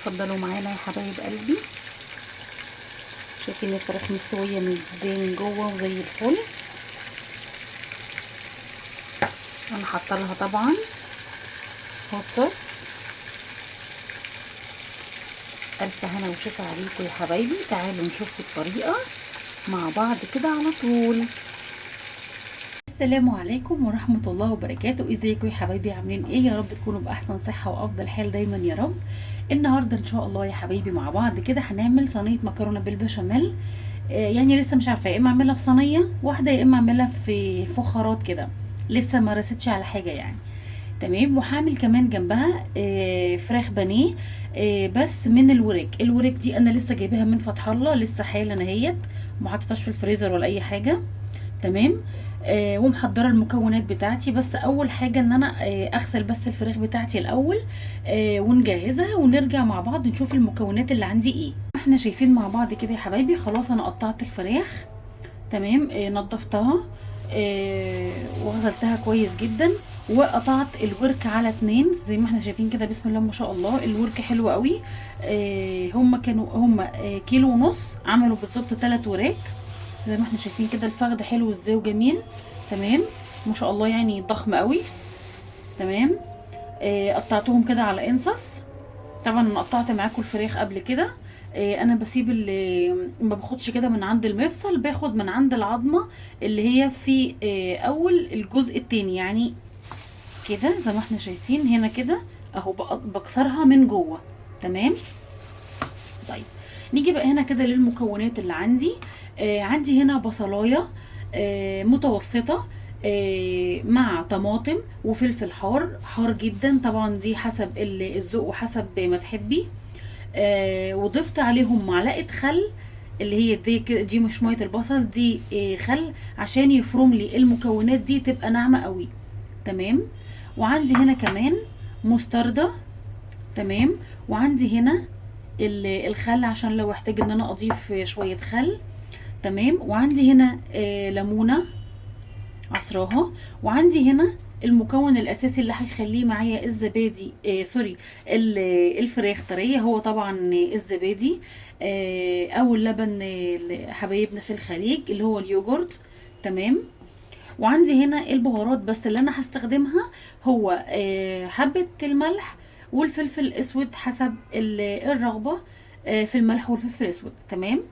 اتفضلوا معانا يا حبايب قلبي. شايفين الفراخ مستوية من ازاي من جوه وزي الفل. انا حاطه لها طبعا هوت صوص. الف هنا وشفا عليكم يا حبايبي. تعالوا نشوف الطريقة مع بعض كده على طول. السلام عليكم ورحمة الله وبركاته. ازيكم يا حبايبي؟ عاملين ايه؟ يا رب تكونوا باحسن صحة وافضل حال دايما يا رب. النهارده ان شاء الله يا حبايبي مع بعض كده هنعمل صينية مكرونه بالبشاميل. يعني لسه مش عارفه، يا اما اعملها في صينية واحدة يا اما اعملها في فخارات كده، لسه ما رستش على حاجة يعني. تمام. وهعمل كمان جنبها فراخ بانيه، بس من الوريك. الوريك دي انا لسه جايباها من فتح الله، لسه حالا اهيت، ما حطيتهاش في الفريزر ولا اي حاجة. تمام. ومحضره المكونات بتاعتي. بس اول حاجة ان انا اغسل بس الفراخ بتاعتي الاول، ونجهزها ونرجع مع بعض نشوف المكونات اللي عندي ايه. احنا شايفين مع بعض كده يا حبايبي. خلاص انا قطعت الفراخ تمام، نظفتها وغسلتها كويس جدا، وقطعت الورك على 2 زي ما احنا شايفين كده. بسم الله ما شاء الله الورك حلو قوي. هما كانوا كيلو ونص، عملوا بالظبط 3 وراك زي ما احنا شايفين كده. الفخد حلو ازاي وجميل. تمام ما شاء الله، يعني ضخم قوي. تمام. قطعتهم كده على انصص. طبعا انا قطعت معاكم الفراخ قبل كده. انا بسيب ما باخدش كده من عند المفصل، باخد من عند العظمة اللي هي في اول الجزء التاني، يعني كده زي ما احنا شايفين هنا كده اهو، بكسرها من جوه. تمام. طيب نيجي بقى هنا كده للمكونات اللي عندي. عندي هنا بصلايه متوسطه، مع طماطم وفلفل حار، حار جدا طبعا، دي حسب الذوق وحسب ما تحبي. وضفت عليهم معلقه خل، اللي هي دي مش مية البصل، دي خل عشان يفرم لي المكونات دي تبقى ناعمة قوي. تمام. وعندي هنا كمان مستردة. تمام. وعندي هنا الخل عشان لو احتاج ان انا اضيف شوية خل. تمام. وعندي هنا ليمونه عصراها. وعندي هنا المكون الاساسي اللي هيخليه معايا الزبادي، سوري، الفراخ طرية، هو طبعا الزبادي، او اللبن حبايبنا في الخليج اللي هو اليوجورت. تمام. وعندي هنا البهارات بس اللي انا هستخدمها هو حبة الملح والفلفل الاسود حسب الرغبة، في الملح والفلفل الاسود. تمام.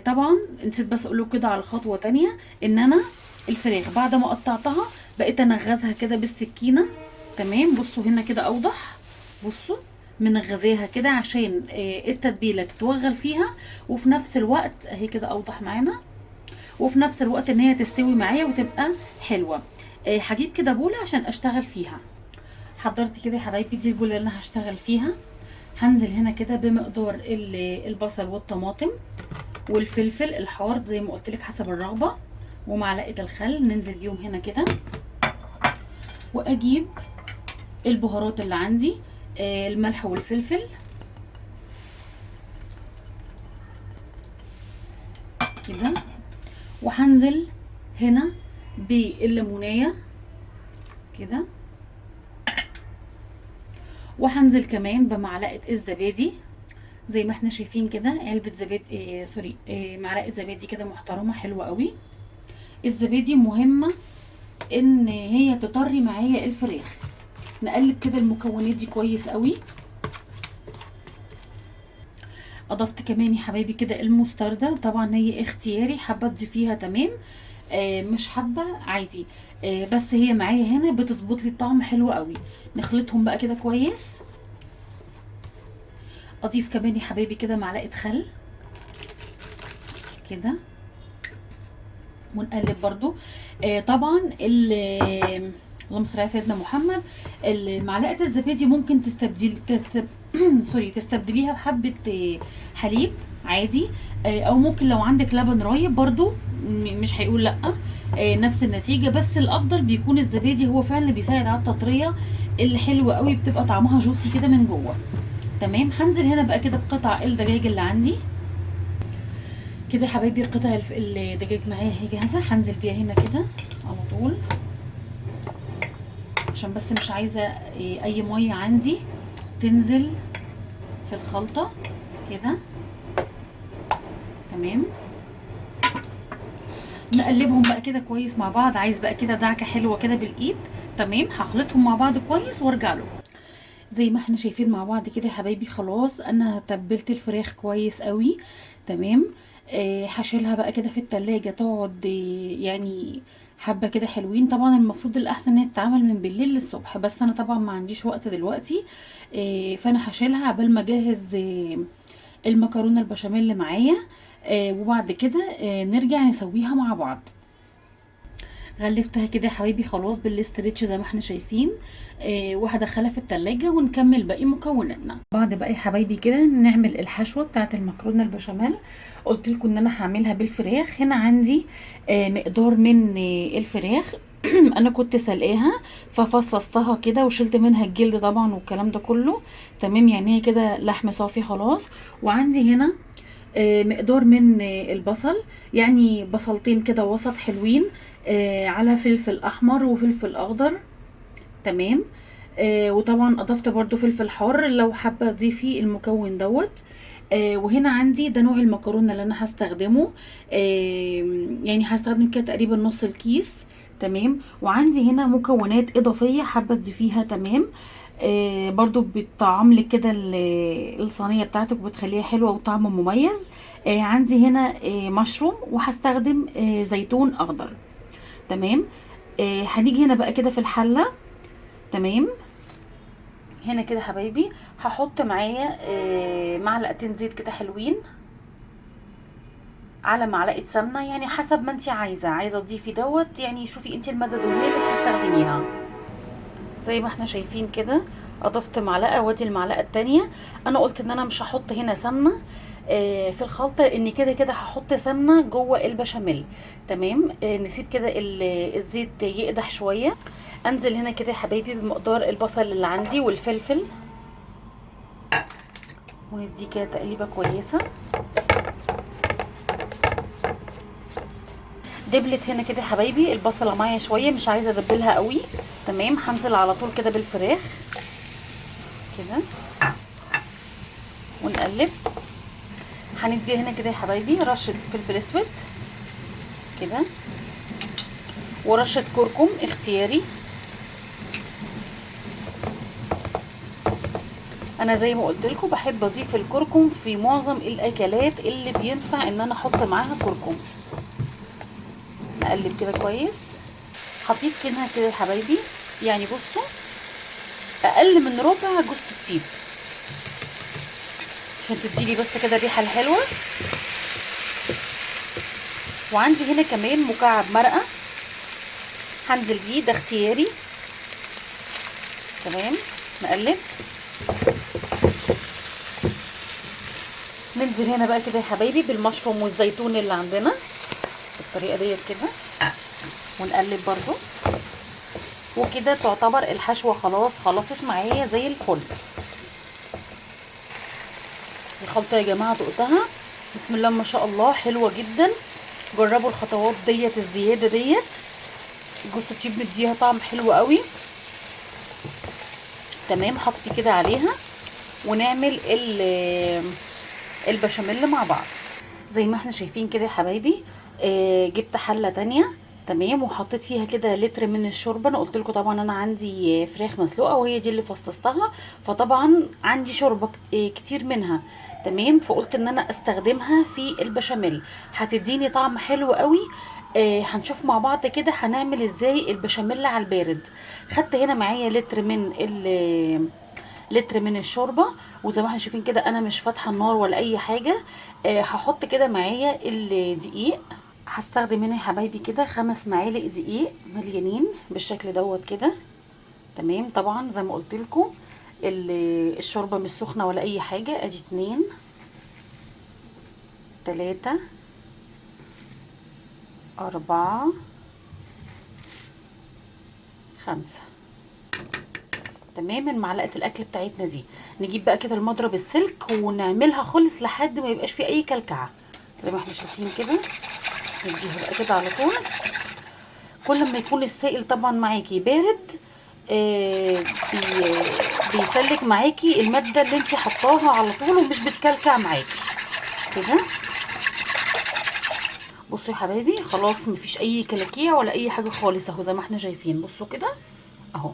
طبعا نسيت بس اقول لكم كده على خطوة تانية، ان انا الفراخ بعد ما قطعتها بقيت انغزها كده بالسكينة. تمام. بصوا هنا كده اوضح، بصوا منغزاها كده عشان التتبيلة تتوغل فيها، وفي نفس الوقت اهي كده اوضح معانا، وفي نفس الوقت ان هي تستوي معايا وتبقى حلوة. هجيب كده بوله عشان اشتغل فيها. حضرت كده يا حبايبي دي البوله اللي انا هشتغل فيها. هنزل هنا كده بمقدار البصل والطماطم والفلفل الحار زي ما قلت لك حسب الرغبة، ومعلقة الخل، ننزل بيهم هنا كده. واجيب البهارات اللي عندي، الملح والفلفل كده، وهنزل هنا بالليمونيه كده، وهنزل كمان بمعلقه الزبادي زي ما احنا شايفين كده، علبة زبادي، سوري، معلقه زبادي كده محترمه حلوة قوي. الزبادي مهمة ان هي تطري معايا الفراخ. نقلب كده المكونات دي كويس قوي. اضفت كمان يا حبايبي كده المستردة، طبعا هي اختياري، حابة تضيفيها تمام، مش حابة عادي، بس هي معايا هنا بتظبط لي الطعم حلو قوي. نخلطهم بقى كده كويس. اضيف كمان يا حبايبي كده معلقه خل كده، ونقلب برضو. طبعا اللهم صل على سيدنا محمد، معلقه الزبادي ممكن تستبدليها بحبه حليب عادي، او ممكن لو عندك لبن رايب برضو مش هيقول لا، نفس النتيجة، بس الافضل بيكون الزبادي، هو فعلا بيساعد على التطريه اللي حلوة قوي، بتبقى طعمها جوسي كده من جوه. تمام. هنزل هنا بقى كده بقطع الدجاج اللي عندي كده يا حبايبي. قطع الدجاج معايا اهي جاهزة، هنزل بيها هنا كده على طول عشان بس مش عايزه اي مية عندي. تنزل في الخلطة كده. تمام، نقلبهم بقى كده كويس مع بعض. عايز بقى كده دعكه حلوة كده بالايد. تمام، هخلطهم مع بعض كويس وارجع لكم. زي ما احنا شايفين مع بعض كده يا حبايبي، خلاص انا تبلت الفراخ كويس قوي. تمام، هشيلها بقى كده في التلاجة تقعد يعني حبة كده حلوين. طبعا المفروض الاحسن ان هي تتعمل من بالليل للصبح، بس انا طبعا ما عنديش وقت دلوقتي، فانا هشيلها عبال ما اجهز المكرونة البشاميل اللي معايا، وبعد كده نرجع نسويها مع بعض. غلفتها كده يا حبايبي خلاص بال stretch زي ما احنا شايفين، وهدخلها في التلاجة ونكمل باقي مكوناتنا. بعد بقى يا حبايبي كده نعمل الحشوة بتاعت المكرونة البشاميل. قلت لكم ان انا هعملها بالفراخ. هنا عندي مقدار من الفراخ انا كنت سلقاها ففصصتها كده وشلت منها الجلد طبعا والكلام ده كله. تمام، يعني هي كده لحم صافي خلاص. وعندي هنا مقدار من البصل، يعني بصلتين كده وسط حلوين، على فلفل احمر وفلفل اخضر. تمام، وطبعا اضفت برضو فلفل حار لو حابة تضيفي المكون دوت. وهنا عندي ده نوع المكرونه اللي انا هستخدمه، يعني هستخدم كده تقريبا نص الكيس. تمام، وعندي هنا مكونات اضافية حابة تضيفيها. تمام، برضو بتطعم لك كده الصينية بتاعتك وبتخليها حلوة وطعم مميز. عندي هنا مشروم، وهستخدم زيتون اخضر. تمام، هنيجي هنا بقى كده في الحلة. تمام، هنا كده حبايبي هحط معايا معلقتين زيت كده حلوين على معلقه سمنه، يعني حسب ما انت عايزه تضيفي دوت، يعني شوفي انت المادة الدهنية اللي بتستخدميها. زي ما احنا شايفين كده اضفت معلقه، وادي المعلقة التانية. انا قلت ان انا مش هحط هنا سمنه في الخلطة، لان كده كده هحط سمنه جوه البشاميل. تمام، نسيب كده الزيت يقدح شوية. انزل هنا كده يا حبايبي بمقدار البصل اللي عندي والفلفل، ونديه كده تقليبه كويسة. دبلت هنا كده يا حبايبي البصله معايا شوية، مش عايزه ادبلها قوي. تمام، هنزل على طول كده بالفراخ كده ونقلب. هندي هنا كده يا حبايبي رشه فلفل اسود كده، ورشه كركم اختياري. انا زي ما قلت لكم بحب اضيف الكركم في معظم الاكلات اللي بينفع ان انا احط معاها كركم. نقلب كده كويس. هضيف كده كده يا حبايبي، يعني بصوا اقل من ربع جوز الطيب عشان تديلي بس كده الريحة الحلوة. وعندي هنا كمان مكعب مرقه هنزل بيه، ده اختياري. تمام، نقلب. ننزل هنا بقى كده يا حبايبي بالمشروم والزيتون اللي عندنا بالطريقة ديت كده، ونقلب برضو. وكده تعتبر الحشوه خلاص خلصت معايا زي الفل. الخلطة يا جماعة دقتها بسم الله ما شاء الله حلوة جدا. جربوا الخطوات ديت الزيادة ديت، جوز الطيب مديها طعم حلو قوي. تمام، حطي كده عليها ونعمل البشاميل مع بعض. زي ما احنا شايفين كده يا حبايبي، جبت حله تانية. تمام، وحطيت فيها كده لتر من الشوربة. انا قلت لكم طبعا انا عندي فراخ مسلوقة وهي دي اللي فصصتها، فطبعا عندي شوربة كتير منها. تمام، فقلت ان انا استخدمها في البشاميل، هتديني طعم حلو قوي. هنشوف مع بعض كده هنعمل ازاي البشاميل على البارد. خدت هنا معايا لتر من الشوربة، وزي ما احنا شايفين كده انا مش فاتحة النار ولا اي حاجة. هحط كده معايا الدقيق. هستخدم هنا يا حبايبي كده 5 معالق دقيق مليانين بالشكل دوت كده. تمام، طبعا زي ما قلت لكم الشوربة مش سخنة ولا اي حاجة. ادي 2 3 4 5. تمام، من معلقه الاكل بتاعتنا دي. نجيب بقى كده المضرب السلك ونعملها خالص لحد ما يبقاش فيه اي كلكعه. زي ما احنا شايفين كده نديها بقى كده على طول. كل ما يكون السائل طبعا معاكي بارد بيسلك معاكي المادة اللي انت حطاها على طول ومش بتكلكع معاكي كده. بصوا يا حبايبي خلاص مفيش اي كلاكيع ولا اي حاجة خالص اهو زي ما احنا شايفين. بصوا كده اهو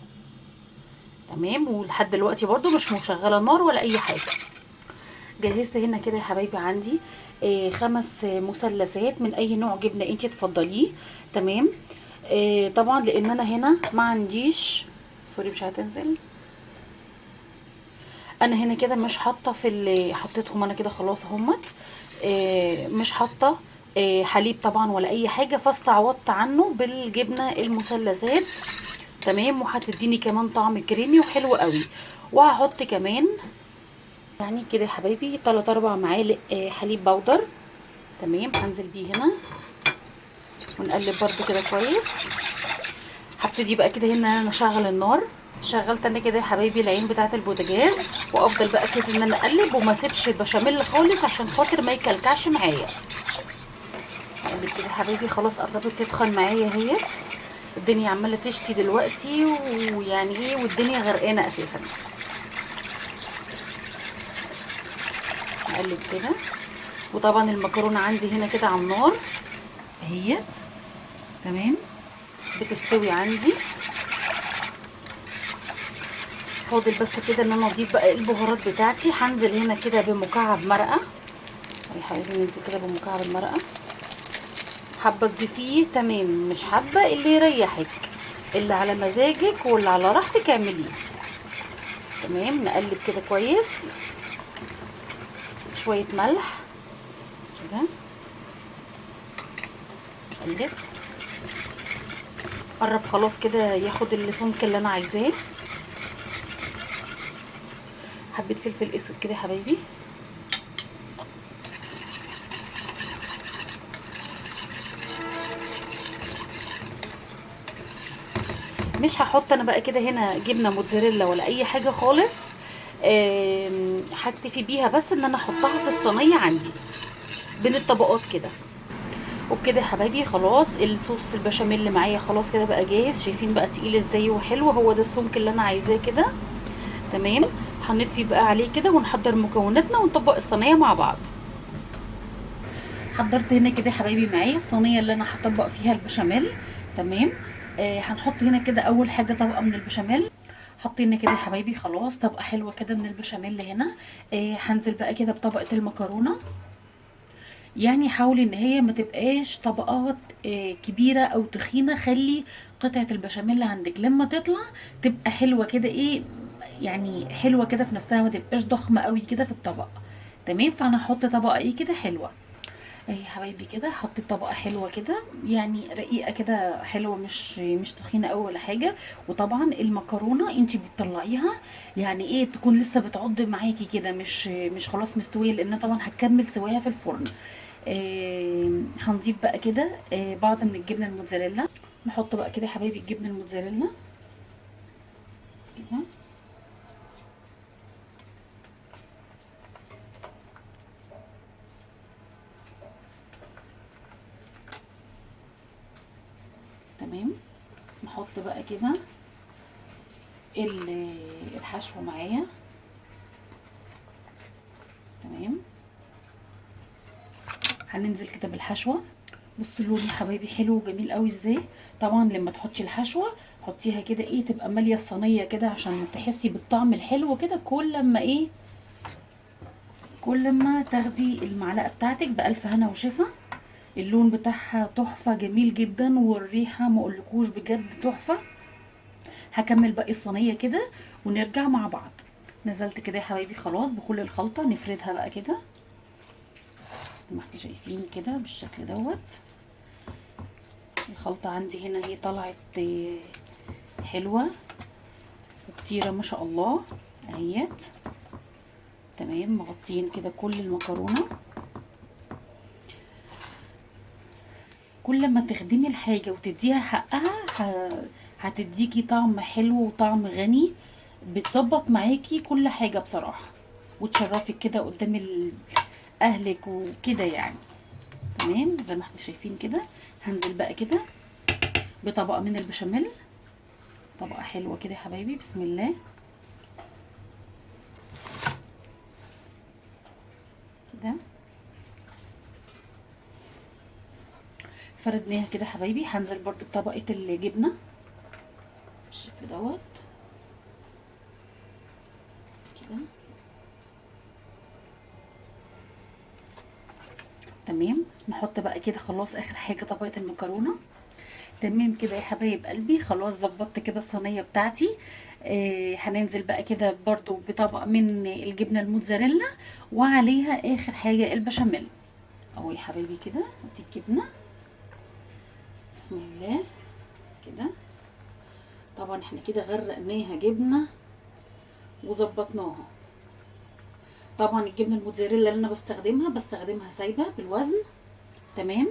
تمام. ولحد دلوقتي برضو مش مشغله نار ولا اي حاجة. جهزت هنا كده يا حبايبي عندي 5 مثلثات من اي نوع جبنه انت تفضليه. تمام. طبعا لان انا هنا ما عنديش، سوري مش هتنزل، انا هنا كده مش حاطه في اللي حطيتهم انا كده خلاص اهمت، مش حاطه حليب طبعا ولا اي حاجة، فاستعوضت عنه بالجبنه المثلثات. تمام. وهتديني كمان طعم كريمي وحلو قوي. وهحط كمان يعني كده يا حبايبي 3-4 معالق حليب بودر. تمام. هنزل بيه هنا ونقلب برده كده كويس. هبتدي بقى كده هنا انا اشغل النار. شغلت انا كده يا حبايبي العين بتاعه البوتاجاز، وافضل بقى كده ان انا اقلب وما اسيبش البشاميل خالص عشان خاطر ما يكلكعش معايا. اقلب كده يا حبايبي، خلاص قربت تتخن معايا اهيت. الدنيا عماله تشتي دلوقتي ويعني ايه، والدنيا غرقانة اساسا. اقلب كده. وطبعا المكرونه عندي هنا كده على النار اهيت. تمام. بتستوي عندي. فاضل بس كده ان انا اضيف بقى البهارات بتاعتي. هنزل هنا كده بمكعب مرقه يا حبايبي، ننزل كده بمكعب المرقه. حابة تضيفيه تمام، مش حابة اللي يريحك، اللي على مزاجك واللي على راحتك اعمليه. تمام. نقلب كده كويس. شوية ملح كده، نقلب. قرب خلاص كده ياخد السمك اللي انا عايزاه. حبه فلفل اسود كده يا حبايبي. مش هحط انا بقى كده هنا جبنه موتزاريلا ولا اي حاجة خالص، هكتفي بيها بس ان انا احطها في الصينية عندي بين الطبقات كده. وبكده يا حبايبي خلاص الصوص البشاميل اللي معايا خلاص كده بقى جاهز. شايفين بقى تقيل ازاي وحلو، هو ده السمك اللي انا عايزاه كده. تمام. هنطفي بقى عليه كده ونحضر مكوناتنا ونطبق الصينية مع بعض. حضرت هنا كده يا حبايبي معايا الصينية اللي انا هطبق فيها البشاميل. تمام. هنحط هنا كده اول حاجة طبقه من البشاميل. حطينا كده يا حبايبي خلاص طبقه حلوة كده من البشاميل هنا. هنزل بقى كده بطبقه المكرونه. يعني حاولي ان هي ما تبقاش طبقات كبيرة او تخينة، خلي قطعه البشاميل عندك لما تطلع تبقى حلوة كده، ايه يعني حلوة كده في نفسها، ما تبقاش ضخمة قوي كده في الطبق. تمام. فانا هحط طبقه ايه كده حلوة اهي يا حبايبي كده. حطيت طبقه حلوة كده، يعني رقيقه كده حلوة، مش تخينة قوي ولا حاجة. وطبعا المكرونه انت بتطلعيها يعني ايه تكون لسه بتعض معاكي كده، مش خلاص مستوية، لان طبعا هتكمل سواها في الفرن. هنضيف بقى كده بعض من الجبنة الموتزاريلا. نحط بقى كده يا حبايبي الجبنة الموتزاريلا كده. تمام. نحط بقى كده الحشو معايا. تمام. هننزل كده بالحشوه. بصوا اللون يا حبايبي حلو وجميل قوي ازاي. طبعا لما تحطي الحشوه حطيها كده ايه تبقى ماليه الصينية كده عشان تحسي بالطعم الحلو كده. كل ما تاخدي المعلقة بتاعتك بالف هنا وشفا. اللون بتاعها تحفة جميل جدا، والريحه ما اقولكوش بجد تحفة. هكمل باقي الصينية كده ونرجع مع بعض. نزلت كده يا حبايبي خلاص بكل الخلطة، نفردها بقى كده زي ما احنا شايفين كده بالشكل دوت. الخلطة عندي هنا هي طلعت حلوة وكتيره ما شاء الله اهيت. تمام. مغطيين كده كل المكرونه. كل ما تخدمي الحاجة وتديها حقها هتديكي طعم حلو وطعم غني، بتظبط معاكي كل حاجة بصراحة، وتشرفك كده قدام اهلك وكده يعني. تمام. زي ما احنا شايفين كده. هنزل بقى كده بطبقه من البشاميل. طبقه حلوة كده يا حبايبي، بسم الله كده. فردناها كده حبايبي. هنزل برضو بطبقه الجبنة بالشكل دوت كده. تمام. نحط بقى كده خلاص اخر حاجة طبقه المكرونه. تمام كده يا حبايب قلبي، خلاص ظبطت كده الصينية بتاعتي. هننزل بقى كده برضو بطبق من الجبنة الموتزاريلا، وعليها اخر حاجة البشاميل اهو يا حبايبي كده. ادي الجبنة، بسم الله كده. طبعا احنا كده غرقناها جبنه وظبطناها. طبعا الجبنة الموتزاريلا اللي انا بستخدمها سايبه بالوزن. تمام.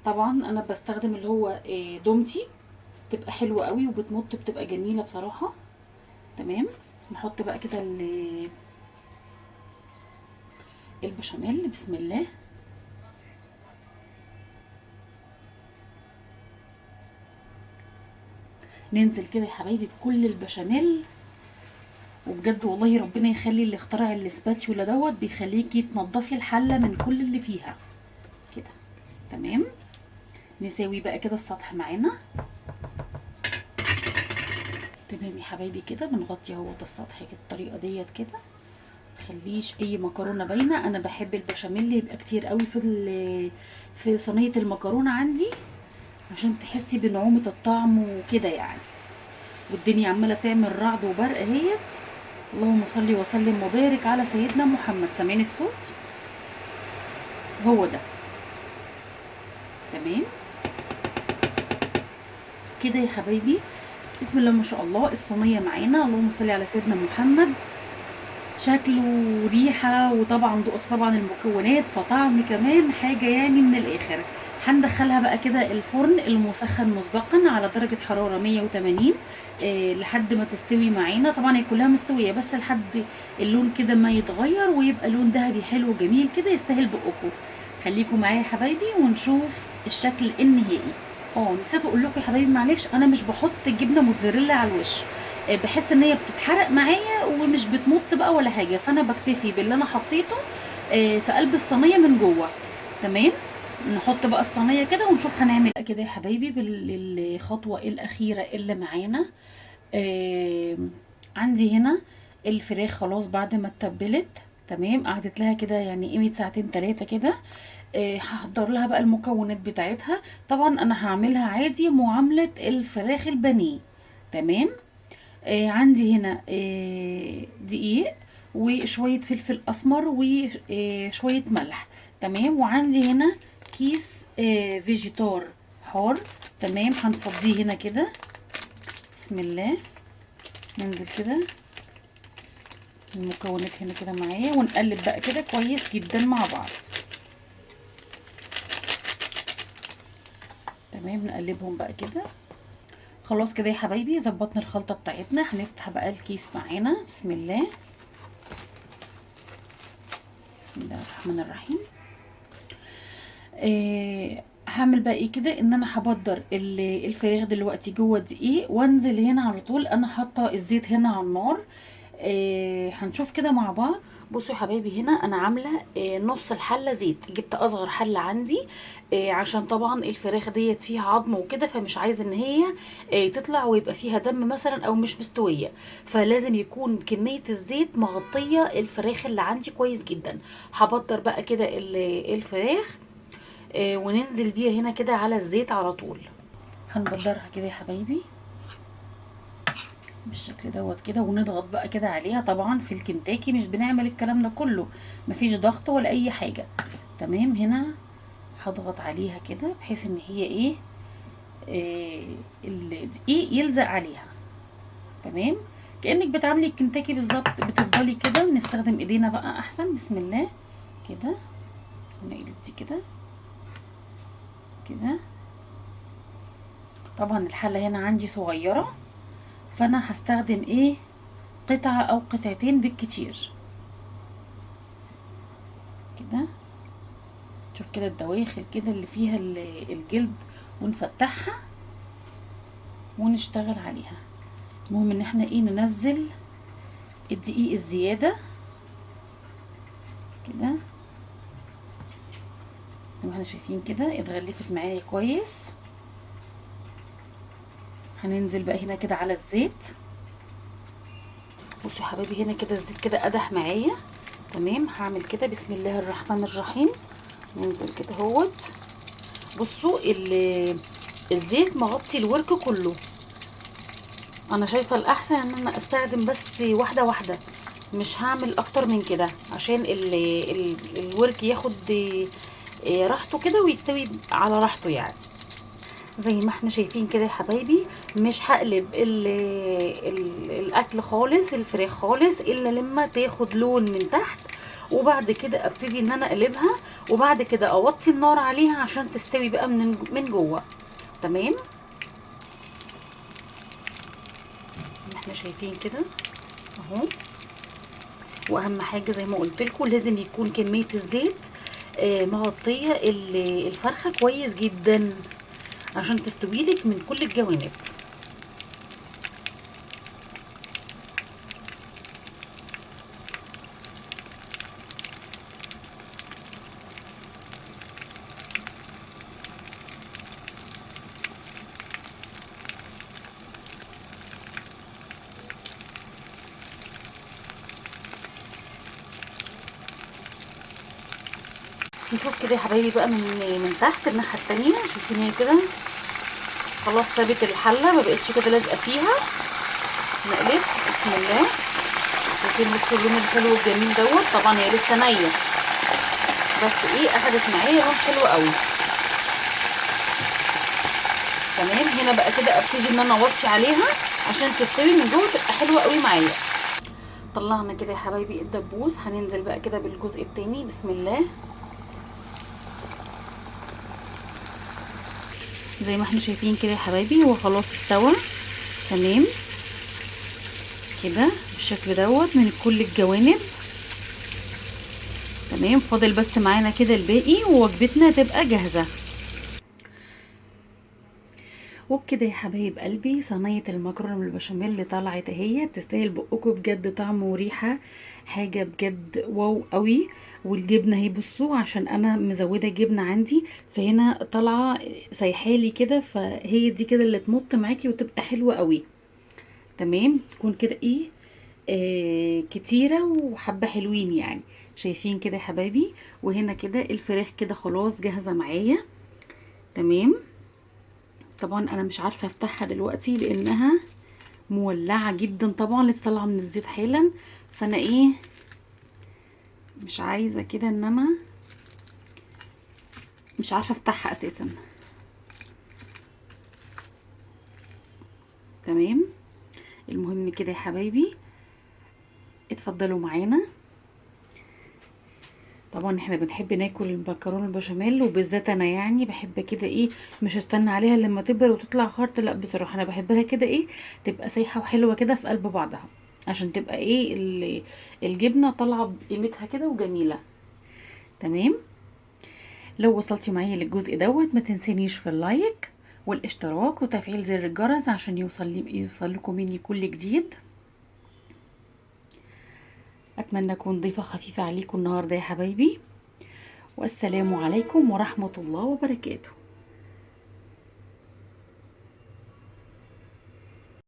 طبعا انا بستخدم اللي هو دومتي، بتبقى حلوة قوي وبتمط، بتبقى جميلة بصراحة. تمام. نحط بقى كده البشاميل، بسم الله. ننزل كده يا حبايبي بكل البشاميل. وبجد والله ربنا يخلي اللي اخترع الاسباتشولا دوت، بيخليكي تنضفي الحلة من كل اللي فيها كده. تمام. نساوي بقى كده السطح معانا. تمام يا حبايبي كده بنغطي اهوت السطح كده الطريقة ديت كده، متخليش اي مكرونه باينة. انا بحب البشاميل يبقى كتير قوي في صينية المكرونه عندي، عشان تحسي بنعومه الطعم وكده يعني. والدنيا عماله تعمل رعد وبرق اهيت. اللهم صل وسلم وبارك على سيدنا محمد. سامعين الصوت؟ هو ده. تمام كده يا حبايبي، بسم الله ما شاء الله. الصينية معانا، اللهم صل على سيدنا محمد. شكل وريحه، وطبعا دقت طبعا المكونات، فطعم كمان حاجة يعني من الاخر. هندخلها بقى كده الفرن المسخن مسبقا على درجه حرارة 180 لحد ما تستوي معانا. طبعا هي كلها مستوية، بس لحد اللون كده ما يتغير ويبقى لون ذهبي حلو جميل كده يستاهل بقكم. خليكم معايا يا حبايبي ونشوف الشكل النهائي. نسيت اقول لكم يا حبايبي، معلش انا مش بحط جبنه موتزاريلا على الوش، بحس ان هي بتتحرق معايا ومش بتمط بقى ولا حاجة، فانا بكتفي باللي انا حطيته في قلب الصينية من جوه. تمام. نحط بقى الصينية كده ونشوف هنعمل كده يا حبايبي بالخطوه الاخيرة اللي معانا. عندي هنا الفراخ خلاص بعد ما اتبلت. تمام. قعدت لها كده يعني قيمة ساعتين 3 كده. هحضر لها بقى المكونات بتاعتها. طبعا انا هعملها عادي معاملة الفراخ البانيه. تمام. عندي هنا دقيق وشوية فلفل اسمر وشوية ملح. تمام. وعندي هنا كيس فيجيتار حار. تمام. هنفضيه هنا كده، بسم الله. ننزل كده المكونات هنا كده معايا، ونقلب بقى كده كويس جدا مع بعض. تمام. نقلبهم بقى كده. خلاص كده يا حبايبي ظبطنا الخلطة بتاعتنا. هنفتح بقى الكيس معانا، بسم الله. بسم الله الرحمن الرحيم. هعمل بقى ايه كده، ان انا هبدر الفراخ دلوقتي جوه الدقيق، وانزل هنا على طول. انا حاطه الزيت هنا على النار. هنشوف كده مع بعض. بصوا يا حبايبي، هنا انا عامله نص الحلة زيت، جبت اصغر حله عندي عشان طبعا الفراخ ديت فيها عظم وكده، فمش عايزه ان هي تطلع ويبقى فيها دم مثلا او مش مستوية، فلازم يكون كمية الزيت مغطيه الفراخ اللي عندي كويس جدا. هبطر بقى كده الفراخ وننزل بيها هنا كده على الزيت على طول. هنبدرها كده يا حبايبي بالشكل دوت كده، ونضغط بقى كده عليها. طبعا في الكنتاكي مش بنعمل الكلام ده كله، مفيش ضغط ولا اي حاجة. تمام. هنا هضغط عليها كده بحيث ان هي ايه الدقيق يلزق عليها. تمام. كأنك بتعملي الكنتاكي بالظبط، بتفضلي كده. نستخدم ايدينا بقى احسن. بسم الله كده، ونقلب دي كده كده. طبعا الحلة هنا عندي صغيرة، فانا هستخدم ايه قطعة او قطعتين بالكتير كده. شوف كده الدواخل كده اللي فيها الجلد ونفتحها. ونشتغل عليها. المهم ان احنا ايه ننزل الدقيق الزيادة كده. زي ما احنا شايفين كده اتغلفت معايا كويس. هننزل بقى هنا كده على الزيت. بصوا يا حبايبي هنا كده الزيت كده قدح معايا. تمام، هعمل كده بسم الله الرحمن الرحيم. ننزل كده اهوت. بصوا الزيت مغطي الورك كله. انا شايفه الاحسن ان انا استخدم بس واحدة واحدة، مش هعمل اكتر من كده عشان الورك ياخد راحته كده ويستوي على راحته يعني. زي ما احنا شايفين كده يا حبايبي مش هقلب الاكل خالص، الفراخ خالص، الا لما تاخد لون من تحت، وبعد كده ابتدي ان انا اقلبها، وبعد كده اوطي النار عليها عشان تستوي بقى من جوه. تمام، احنا شايفين كده اهو. واهم حاجة زي ما قلت لكم لازم يكون كمية الزيت مغطيه الفرخه كويس جدا عشان تستوي لك من كل الجوانب. نشوف كده يا حبايبي بقى من تحت الناحية التانية. شايفين هي كده خلاص سابت الحلة، ما بقتش كده لازقه فيها. نقلب بسم الله. شايفين بصوا اللون الحلو الجميل دوت. طبعا هي لسه نيه، بس ايه اخدت معايا لون حلو قوي. تمام، هنا بقى كده ابتدي ان انا اوطي عليها عشان تستوي من جوه تبقى حلوة قوي معايا. طلعنا كده يا حبايبي الدبوس. هننزل بقى كده بالجزء التاني بسم الله. زي ما احنا شايفين كده يا حبايبي هو خلاص استوى. تمام كده بالشكل دوت من كل الجوانب. تمام، فاضل بس معانا كده الباقي ووجبتنا تبقى جاهزة. وبكده يا حبايب قلبي صينية المكرونه بالبشاميل اللي طلعت اهي تستاهل بقكم بجد، طعم وريحه حاجة بجد واو قوي. والجبنه اهي بصوا عشان انا مزوده جبنه عندي فهنا طالعه سايحالي كده، فهي دي كده اللي تمط معاكي وتبقى حلوة قوي. تمام، تكون كده ايه كتيرة وحبه حلوين يعني. شايفين كده يا حبايبي. وهنا كده الفراخ كده خلاص جاهزة معايا. تمام، طبعا انا مش عارفه افتحها دلوقتي لانها مولعه جدا، طبعا لسه طالعه من الزيت حالا، فانا ايه مش عايزه كده ان انا مش عارفه افتحها اساسا. تمام، المهم كده يا حبايبي اتفضلوا معانا. طبعا احنا بنحب ناكل المكرونه البشاميل، وبالذات انا يعني بحب كده ايه مش هستنى عليها لما تبرد وتطلع خرط، لا بصراحة انا بحبها كده ايه تبقى سايحه وحلوه كده في قلب بعضها، عشان تبقى ايه الجبنة طالعه بقيمتها كده وجميلة. تمام، لو وصلتي معايا للجزء دوت ما تنسينيش في ال like والاشتراك وتفعيل زر الجرس عشان يوصل لكم مني كل جديد. اتمنى اكون ضيفه خفيفة عليكم النهارده يا حبايبي، والسلام عليكم ورحمة الله وبركاته.